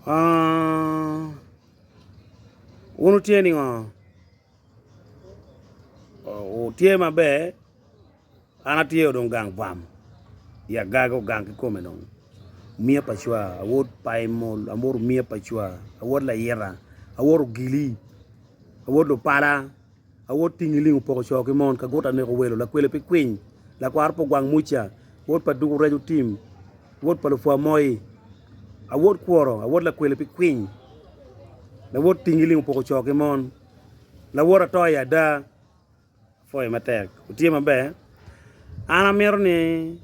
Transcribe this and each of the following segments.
Wun wutye ningo? Wutye maber? An atye dong gang bwam i agago gang kikome dong miya pa cwa awod paimol awod miya pa cwa awod layita awod ogili awod lupala Awod tingi ling opoko co ki mon, kaguta neko welo, lakwele pe kwiny, lakwaro pa ogwang muca, wod pa duku rec otim, wod pa lupwa moi, awod kworo, awod lakwele pe kwiny, lawod tingi ling opoko co ki mon, lawot ato i ada. Apwoyo matek. Wutye maber? An amito ni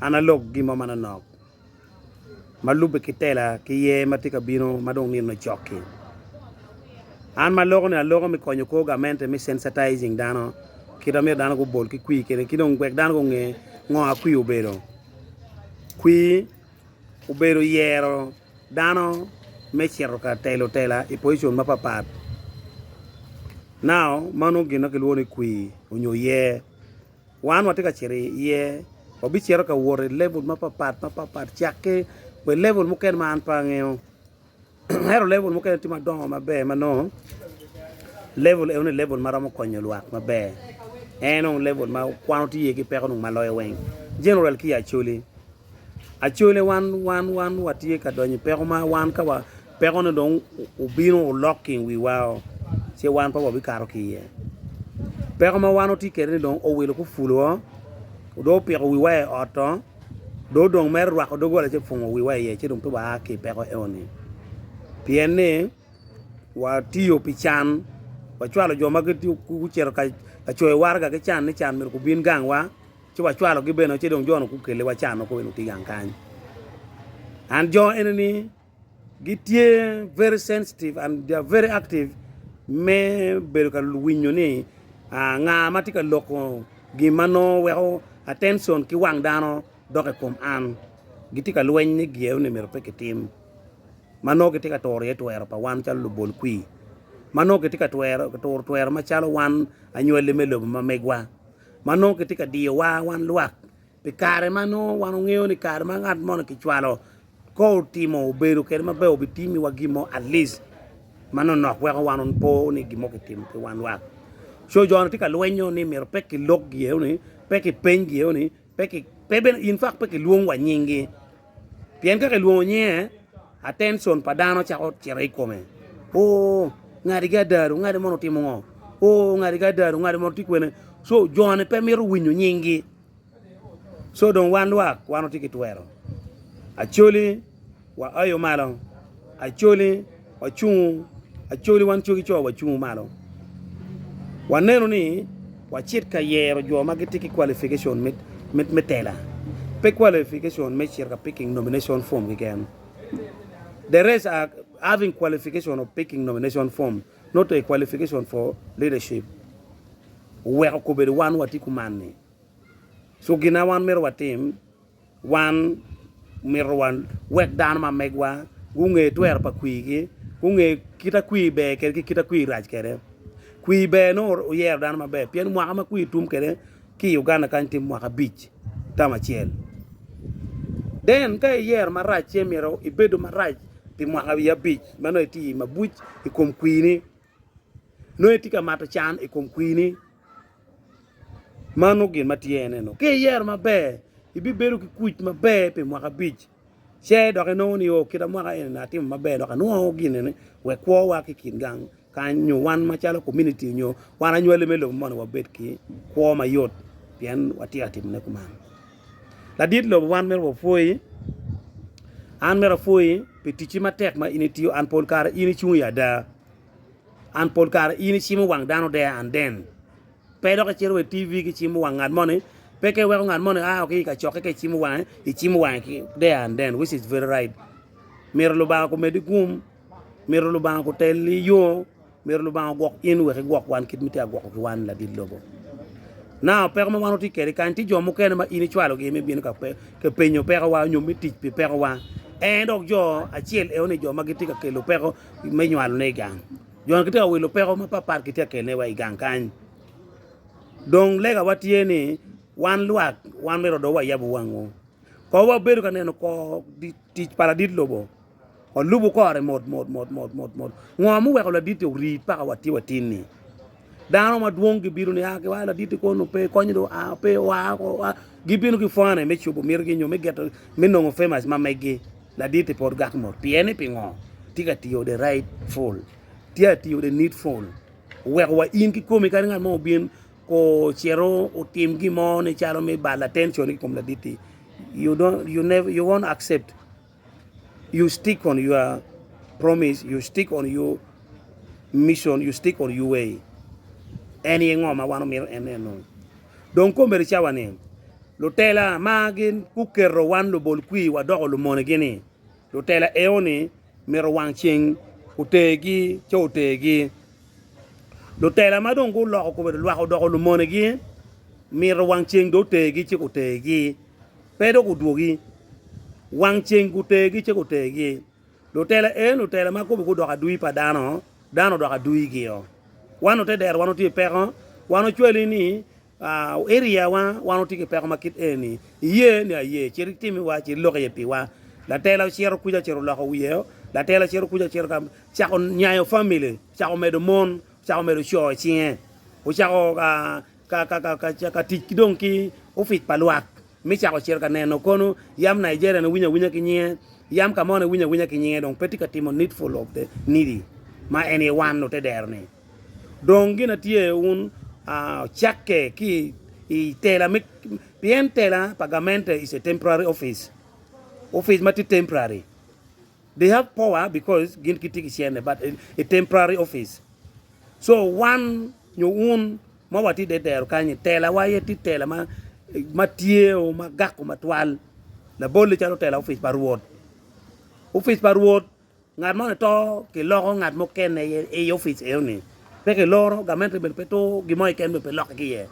an alok gin mo manonok. ma lubbe ki tela ki yer ma tye ka bino ma dong nino cok-ki. An ma aloko-ni aloko me konyo kor gamente me sensitizing dano kit ma myero dano gubol ki kwir kwede ki dong wek dano gunge ngo ma kwir obedo. Kwir obedo yero dano me cito ka telo tela i pocicon mapapat now mano gin ma kilwongo ni kwir nyo yer. Wan watye ka cito iye, wabicito ka wot i level mapapat mapapat cakke wa i level mukene ma an pe angeyo. Ento level mukene tye madongo maber ma nongo level enoni level ma romo konyo lwak maber. En dong level ma kwano tye iye ki peko dong ma loyo weng. General ki i Acholi. Acholi wan wan wan watye ka donyo i peko ma wan ka wa peko ni dong obino olok i wiwa o ci wan pe wabikato ki iye. Peko ma wan watye kwede ni dong owilo ki opulo o dong opiko wiwa i ot o dong odong mere rwako doggola ci opungo wiwa iye ci dong pe waa ki i peko enoni pien ni watiyo pi can wacwalo jo ma gucito ka coyo waraga ki can ni can myero gubin gangwa. ci wacwalogi bene ci dong jo-nu gukeliwa can ma kobedi tye gang kany. And jo eni-ni gitye very sensitive and they are very active me bedo ka winyo ni nga ma tye ka loko gin ma nongo weko attention ki wang dano dok i kom an. Gitye ka lweny ni gin eni myero pe kitim ma nongo gitye ka turo iye twero pa wan calo lubol kwir ma nongo gitye ka turo twero macalo wan anywali me lobo ma megwa. ma nongo kitye ka diyowa wan lwak pi kare ma nongo wan wangeyo ni kare ma ngat moni kicwalo ka otimo obedo kwede maber obitimiwa gin mo at least ma nonok weko wan po ni gin mo kitimo ki wan lwak. Co jo-ni tye ka lwenyo ni myero pe kilok gin ni pe kipeny gin ni pe ki pe bene in fact pe kilwong wa nyinggi. Pien ka kilwongo nyinge, attention pa dano cako cito i kome. Oo, ngadigi ada do, ngadi mono otimo ngo? Oo, ngadigi ada do, ngadi mono tye kwene? So, joni pe mito winyo nyinggi. So dong wan lwak, wan watye ki twero. Acholi waoyo malo, Acholi wacungu, Acholi wan cogi co wacungu malo. Waneno ni wacit ka yero jo ma gitye ki qualification me tela, pe qualification me cito ka picking nomination form keken. The rest are having qualification of picking nomination form, not a qualification for leadership. Oweko kobedo wan watye kuman-ni. So gin ma wan myero watim, Wan mito wek dano ma megwa gunge twero pa kwirgi, gunge kit a kwir ber kwede ki kit a kwir rac kwede. Kwir ber nongo oyero dano maber pien mwaka ma kwir tum kwede ki i Uganda kany tye mwaka abic tam acel. Then ka iyero marac ci myero ibedo marac pi mwaka wiye abic ma nongo itye i mabuc i kom kwirni, nongo itye ka mato can i kom kwirni. Mano gin ma tye en eno. Ka iyero maber, ibibedo ki kuc maber pi mwaka abic. Ce dok inongo ni, o, kita mwaka eni atimo maber dok anwongo gin eni wek kwowa ki i kin gang kany nyo wan macalo komuniti nyo wan anywali me lobo moni wabed ki kwo mayot pien watye ka timone kuman. Ladit lobo wan myero wapwoyi. An myero apwoyi pi ticci matek ma in itiyo. An pol kare in icung i ada. An pol kare in icimo wang dano there and then. Pe dok icito wa i TV ki cimo wang ngat moni, pe ka iweko ngat moni a ki i kacokke ka icimo wange, icimo wange ki there and then which is very right. Myero Lubanga komedi gum, myero Lubanga kotelli yo, myero Lubanga ogwok in wek igwok wan kit ma itye ka gwoko ki wan ladit lobo. Now peko ma wan watye kwede kany tye jo mukene ma in icwalogi me bino ka penyo pekowa nyo me tic pi pekowa. En dok jo acel eno ni jo ma gitye ka kelo peko me nywalone i gang. Jo-ni gitye ka wilo peko mapapat gitye ka kelone wa i gang kany. Dong legawa tye ni wan lwak wan myero dong wayabo wangwu. Ko wabedo ka neno kor tic pa ladit lobo. Walubo kore mot mot mot mot mot mot. Ngo muweko ladit-ti ori paka wa tye wa tin-ni? Dano madwong gibino ni, ah, kiwaco ladit-ti kono pe konyo dong oa pe oa oa. Gibino ki pwane me cobo mitigi nyo me geto me nongo famous ma meggi. Ladit-ti pe ogak mot. Pien ni pingo? Tye ka tiyo the right full. Tye ka tiyo the need full. Oweko wa in kikomi kadi ngat mo obin ocito otim gin mo ni calo me balo attention i kom ladit-ti, you don't, you never, you won't accept. You stick on your promise, you stick on your mission, you stick on your way. En aye ngo ma wan omito en eno. Dong kombeddi cawa ni, lutela ma gin guketo wan lubol kwir wadoko lumonegi ni, lutela eo ni mito wang ceng otergi ci otergi. Lutela ma dong guloko kobedo lwak odoko lumonegi mito wang ceng dong otergi ci otergi. Pe dok odwogi. Wang ceng gutergi ci gutergi. Lutela en lutela ma kome gudoko adui pa dano, dano odoko aduigi-o. Wan ote dero wan otye i peko, wan ocwali ni area wa wan watye ki peko ma kit eni, iye ni aye, cit itimiwa, cit ilok iye piwa. Latela ocito kuca ocito oloko wiye, latela ocito kuca ocito ka cako nyayo family, ocako medo mon, ocako medo co i cinge, ocako ka tic ki dong ki opic pa lwak me cako cito ka neno kono yam Nigeria ni winyo awinya ki nyinge, yam ka moni winyo awinya ki nyinge dong pe tye ka timo needful of the needy ma en aye wan ote dero ni. Dong gin atye wun cakke ki i tela me pien tela pa gamente is a temporary office, office ma tye temporary. They have power because gin gitye ki cene but a temporary office. So wan nyo wun ma watye i dero kany-nyi, telawa aye tye tela ma tye ma gako matwal. Labolle calo tela opic pa Rwot. Opic pa Rwot, ngat moni to kiloko ngat mukene i opic enoni. Pe kiloro, gamente bene pe tur, gin mo keken bene pe lokke ki iye.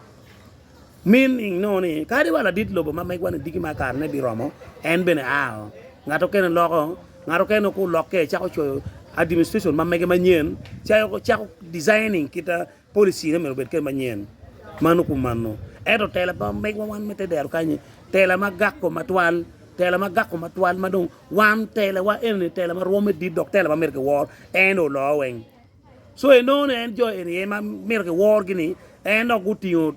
Meaning nongo ni kadi wa ladit lobo ma megwa ni diki ma karene biromo, en bene ao. Ngat okene loko, ngat okene ku lokke cako coyo administration ma mege manyen, cako cako designing kita policy ne myero obed kede manyen. Mano kumano. Ento tela pa megwa wan me tedero kanyi, tela ma gako matwal, tela ma gako matwal ma dong wan tela wa eni tela ma rwomme dit dok tela ma myero kiwor, en oloo weng. So inongo ni en jo eni aye ma myero kiworgi ni en dok gutingo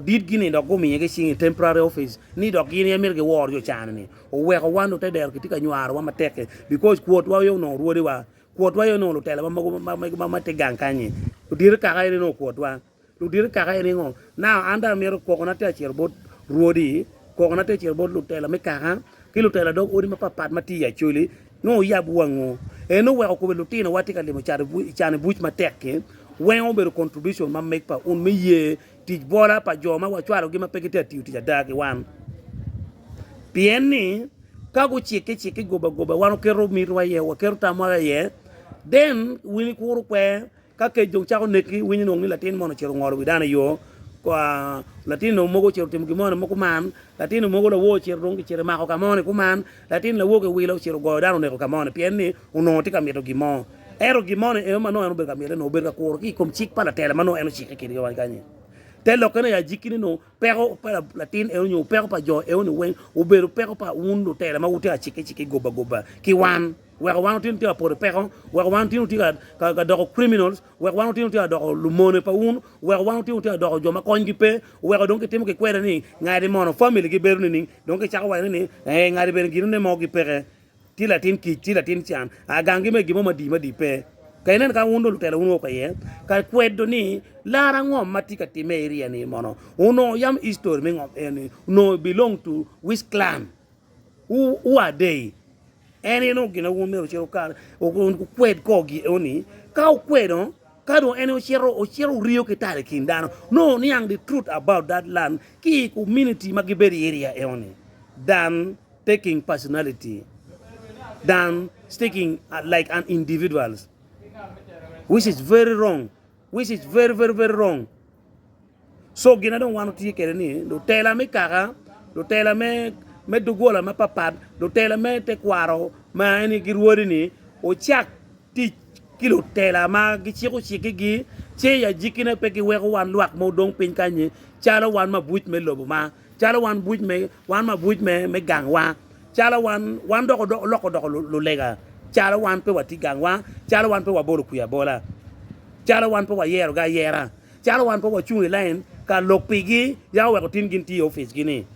ditgi ni dok gumiye ki cing i temporary office ni dok gin aye myero giwor jo cani ni oweko wan lute dero kitye ka nywarowa matek-ki because kwotwa aye onongo rwodiwa kwotwa aye onongo lutela ma mogo ma ma tye gang kanyi ludito kaka aye onongo kwotwa. Ludito kaka en ningo? Now an dong amito kokona tye acito bot rwodi, kokona tye acito bot lutela me kaka, ki lutela dog odi mapatpat ma tye i Acholi, nongo wuyab wangwu. En oweko kome lutinowa tye ka limo can i buc matek-ki, weng obedo contribution ma meg pa un me ye tic bola pa jo ma wacwalogi ma pe gitye ka tiyo tic ada ki wan. Pien ni ka gucikke cikke goba goba wan waketo mitiwa iye, waketo tamwa iye, then wun ikuro kwer Ka kec dong cako neki, iwinyo dong ni latin moni ocito ongolo wi dano i yo, latin dong mogo ocito otimo gin moni mo kuman, latin mogo lawor ocito dong kicito emako ka moni kuman, latin lawor kiwilo ocito ogoyo dano oneko ka moni pien ni onongo tye ka mito gin mo. Ento gin moni eno ma nongo en obedo ka mite-ni obedo ka kuro ki i kom cik pa latela ma nongo en ocikke kwede wang kany-nyi. Te lokke ni ajikkine nongo peko pa latin eno nyo peko pa jo eno-ni weng obedo peko pa wun lutela ma wutye ka cikke cikke goba goba ki wan. Weko wan otino tye ka poto i peko, weko wan otino tye ka doko criminals, weko wan otino tye ka doko lumone pa wun, weko wan otino tye ka doko jo ma konygi pe, weko dong kitimo ki kwede ni ngadi mono family gi bedo nining, dong kicako waco ni ee ngadi bene ginone mo gi peke, tye latin kic, tye latin can, a gangi me gin mo madii madii pe. Ka ineno ka wun dong lutela wun woko iye, ka kwedo ni lara ngom ma tye ka time i area ni mono onongo yam history me ngom eni onongo belong to which clan, who, who are they? En aye nongo gin ma wun myero wucit wukal, wukwed korgi eno-ni. Ka wukwedo, ka dong en ocito, ocito oriyo ki tal i kin dano, nongo wuniang the truth about that land ki i community ma gibedo i area eno-ni than taking personality, than sticking like an individuals, which is very wrong, which is very very very wrong. So gin ma dong wan watye kwede ni lutela me kaka, lutela me me doggola mapatpat, lutela me tekwaro ma eni girwodi-ni wucak tic ki lutela ma giciko cikkigi ci i ajikkine pe giweko wan lwak ma odong piny kany-nyi calo wan mabuc me lobo ma calo wan buc me wan mabuc me me gangwa calo wan wan dok oloko doko lulega. Calo wan pe watye gangwa, calo wan pe wabolo kwir abola, calo wan pe wayerogi ayera, calo wan pe wacung i lain ka lok pigi yako weko tin gin tye i oficgi ni.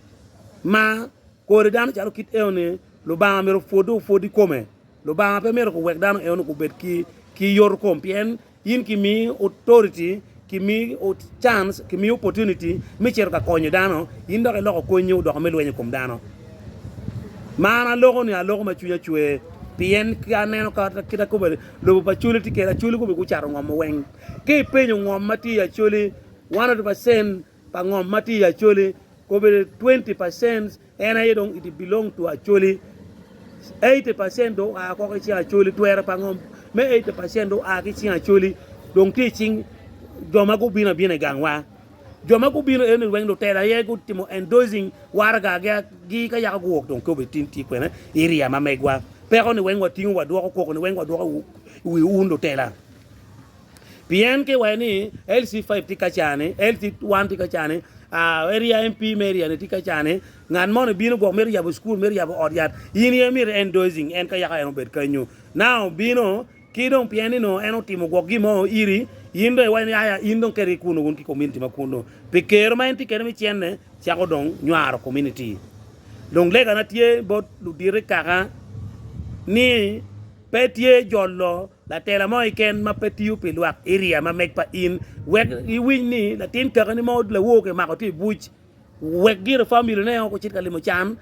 Ma kodi dano calo kit eno-ni Lubanga myero opwodde opwod i kome. Lubanga pe myero owek dano eno gubed ki ki yoto kom pien in kimi authority, kimi chance, kimi opportunity me cito ka konyo dano, in dok iloko konyi odoko me lweny i kom dano. Ma an aloko ni aloko ma cwinya cwer pien ka aneno kit ma kobedi lobo pa Acholi tye kwede, Acholi kobedi gucato ngom weng. Ka ipenyo ngom ma tye i Acholi 100% pa ngom ma tye i Acholi kobedi 20% En aye dong it belong to Acholi. 80% dong oa koko ki cing Acholi, twero pa ngom me 80% dong oa ki cing Acholi dong tye i cing jo ma gubino abina i gangwa. Jo ma gubino eni weng lutela aye gutimo endorsing waraga gi ka yaka guwok dong kobe tin tye kwene area ma megwa. Peko ni weng watingo wadwoko koko ni weng wadwoko i wi un lutela. Pien ki waco ni LC5 tye ka cani, LC1 tye ka cani, area MP me area ni tye ka cani, ngat moni bino gwok mito yabo cukul, mito yabo ot yat, in aye myero i endorsing en ka yaka en obed kenyo. Now bino ki dong pien ni nongo en otimo gwok gin mo iri, in dong iwaco ni aya in dong keti kunu wun ki community ma kunu. Pi kero ma en tye kwede me cene cako dong nywaro community. Dong legana tye bot ludite kaka ni Pe tye jolo latela mo keken ma pe tiyo pi lwak area ma meg pa in wek iwiny ni latin kakani mo lawor kimako tye i buc wek gire family ne o kucit ka limo can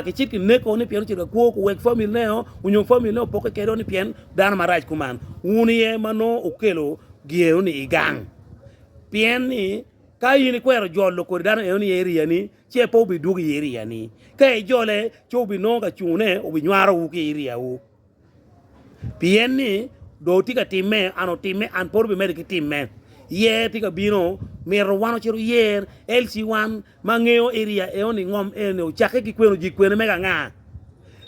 kicit kineko ni pien ocito ka kwo kuwek family ne o onyo family ne opoke kede ni pien dano marac kuman wun aye ma nongo wukelo gyeru ni igang pien ni ka in ikwero jolo kodi dano eno ni area ni ce pe obidwogo i area ni ka ijole ci wubinongo ka cungone obinywarowu ki i eriawu. Pien ni dong tye ka timme, an otimme, an pud obimedo ki timme. Yer tye ka bino, mito wan ocit oyer LC1 ma ngeyo area eno-ni ngom eni ocakke ki kwene ojik kwene mege anga.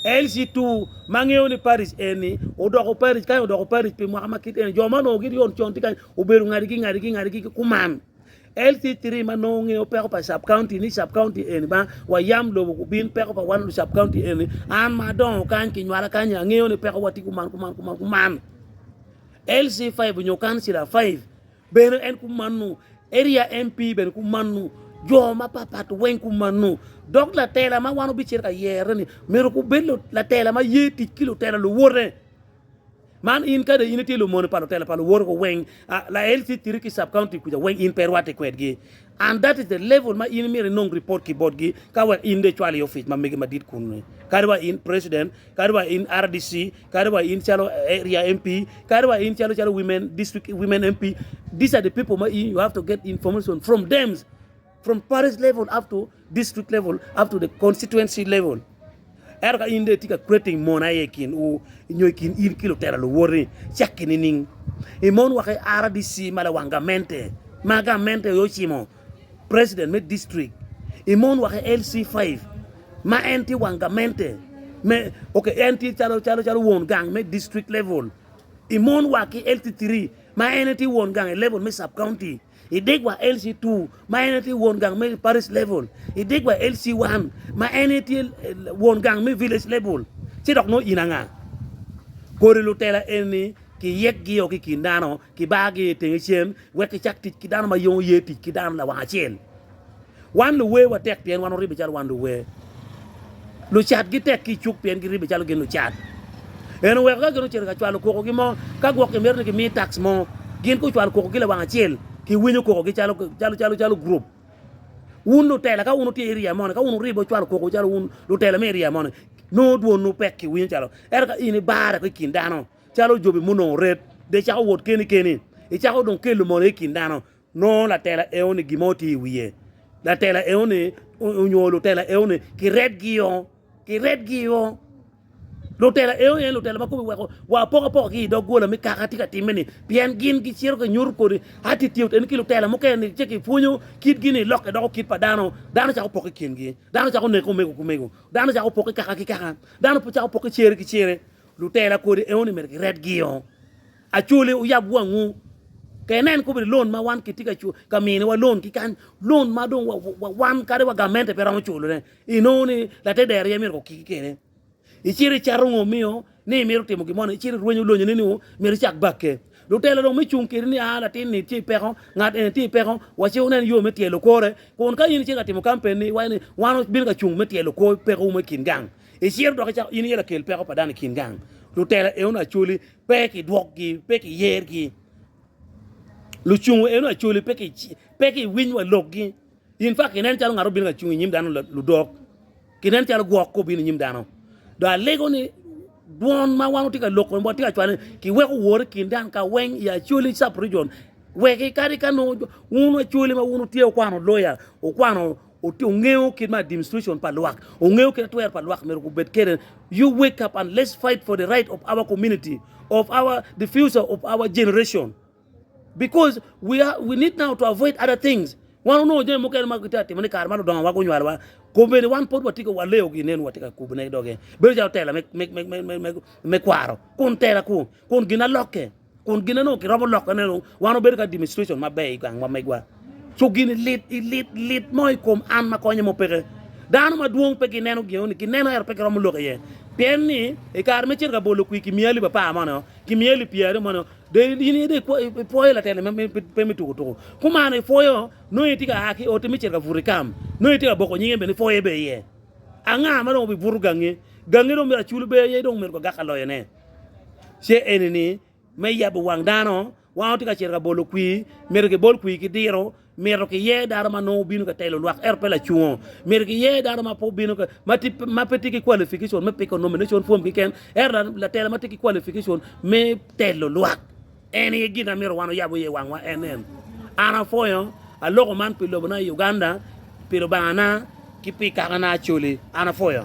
LC2 ma ngeyo ni parish eni odoko parish kany odoko parish pi mwaka ma kit eni jo ma onongo gitye con tye kany obedo ngadigi ngadigi ngadigi kuman. LC3 ma nongo ngeyo peko pa sub county ni sub county eni ba wa yam lobo kubin peko pa wan lu sub county eni an ma adongo kany kinywala kany angeyo ni peko wa tye kuman kuman kuman kuman. LC5 nyo kancila 5 bene en kumanu area MP bene kumanu jo mapapat weng kumanu dok latela ma wan obicito ka yere ni myero kubed latela ma ye tic ki lutela luwote. Man in kadi in itye lumone pa lutela pa luwotego weng, la LC tiri ki sub county kuca weng in pe irwatte kwedgi. And that is the level ma in myero inong report ki botgi ka wek in dong icwal i ofice ma megi madit kunu. Kadi wa in president, kadi wa in RDC, kadi wa in calo area MP, kadi wa in calo calo women district women MP, these are the people ma in you have to get information from them from parish level up to district level up to the constituency level. Ento ka in dong itye ka creating mon aye i kin wu nyo i kin in ki lutela luwoti, cakke nining? I mon woko i RDC ma lawang gamente ma gamente aye ocimo president me district, i mon woko i LC5 ma en tye wang gamente me okay en tye calo calo calo won gang me district level, i mon wa ki LC3 ma en tye won gang i level me sub county. Ideg wa LC2 ma en tye won gang me parish level, ideg wa LC1 ma en tye won gang me village level, ci dok nongo in anga? Kodi lutela eni kiyekgio ki i kin dano, kibargi i tenge cen wek kicak tic ki dano ma yongo ye tic ki dano lawang acel. Wan luwer watek pien wan oribbe calo wan luwer. Lucat gitek ki i cuk pien giribbe calo gin lucat. En oweko ka gin ocito ka cwalo kokogi mo, ka gwok gimito ni gimi tax mo, gin gucwalo kokogi lawang acel, kiwinyo kokogi calo, calo, calo, calo gurup. Wun lutela, ka wun wutye i area moni, ka wun wuribbe wucwalo kokowu calo wun lutela me area moni, nongo dwonwu pek kiwinyo calo. Ento ka in ibare ki i kin dano, calo jobi munongo ret, dong icako wot keni keni, icako dong kelo mone i kin dano. Nongo latela eo-ni gin mo tye i wiye. Latela eo-ni onyo lutela eo-ni kiredgio, kiredgio. Lutela eo en lutela ma kome weko wa apokapoka ki i doggola me kaka tye ka timme-ni pien gin gicito ka nyuto kodi attitude eni ki lutela mukene ni ci kipwonyo kitgi ni lokke doko kit pa dano, dano cako poko i kingi, dano cako neko omego ki omego, dano cako poko i kaka ki kaka, dano cako poko i cere ki cere. Lutela kodi eo-ni myero kiredgio. Acholi wuyab wangwu ka inen kobedi loan ma wan kitye ka miniwa loan ki kany, loan ma dong wan kadi wa gamente pe romo culone, inongo ni late dero aye myero okiki kwede. Icito icato ngo miyo? ni imito timo gin moni icito irwenyo lonyoni ni myero icak bakke. Lutela dong me cung kedi ni aa latin ni tye i peko, ngat eni tye i peko, waci wunen yo me tyelo kore. Kun ka in icito ka timo kampen ni iwaco ni wan wabino ka cung me tyelo kor pekowu mo i kin gang. Icito dok icako in iye lakel peko pa dano i kin gang. Lutela eno Acholi pe kidwokgi, pe kiyergi. Lucungu eno Acholi pe ki pe kiwiny wa lokgi. In fact inen calo ngat obino ka cung i nyim dano ludok. Kinen calo gwok ka obino i nyim dano. Dong alego ni dwon ma wan watye ka loko watye ka cwalo kiweko wor i kin dano ka weng i Acholi sub region weki kadi ka nongo wun Acholi ma wun wutye wukwano lawyer wukwano wungeyo kit me administration pa lwak wungeyo kit ma twero pa lwak myero gubed kwede you wake up and let's fight for the right of our community of our the future of our generation. Because we are, we need now to avoid other things. Wan onongo jami mukene ma gitye ka timone i kare ma ludongowa gunywalowa, kombeddi wan pud watye ka waleyo gi nen watye ka kubone doge. Bedo calo tela me, me, me, me, me, me, me kwaro, kun tela ku, kun gin alokke, kun gin onongo kiromo lokone dong, wan obedo ka demonstration maber i gangwa megwa. So gini lit, i lit, lit mo i kom an ma konye mo peke. Dano madwong pe gineno gin ni, gineno ento pe giromo lok iye. Pien ni i kare me cito ka bolo kwir kimiyi alip apar moni, kimiyi alip pyeraryo moni, Dong in aye dong ipwoyo latin pe me tuko tuko. Kumano ipwoyo nongo itye ka a ki i oti me cito ka buto i kam, nongo itye ka boko nyinge bene ipwoye bene iye. Anga ma dong obibuto gangi? Gangi dong myero acul ber aye dong myero gagak ka loyone. Ce eni-ni me yabo wang dano, wan watye ka cito ka bolo kwir, myero kibol kwir ki diro, Mito kiyer dano ma nongo obino ka telo lwak ento pe lacungo. Mito kiyer dano ma pe obino ka, ma tye, ma pe tye ki qualification me piko nomination form keken, ento latela ma tye ki qualification me telo lwak. En aye gin ma myero wan oyabo iye wangwa en en. An apwoyo, aloko man pi lobona i Uganda, pi Lubangana, ki pi kakana Acholi. An apwoyo.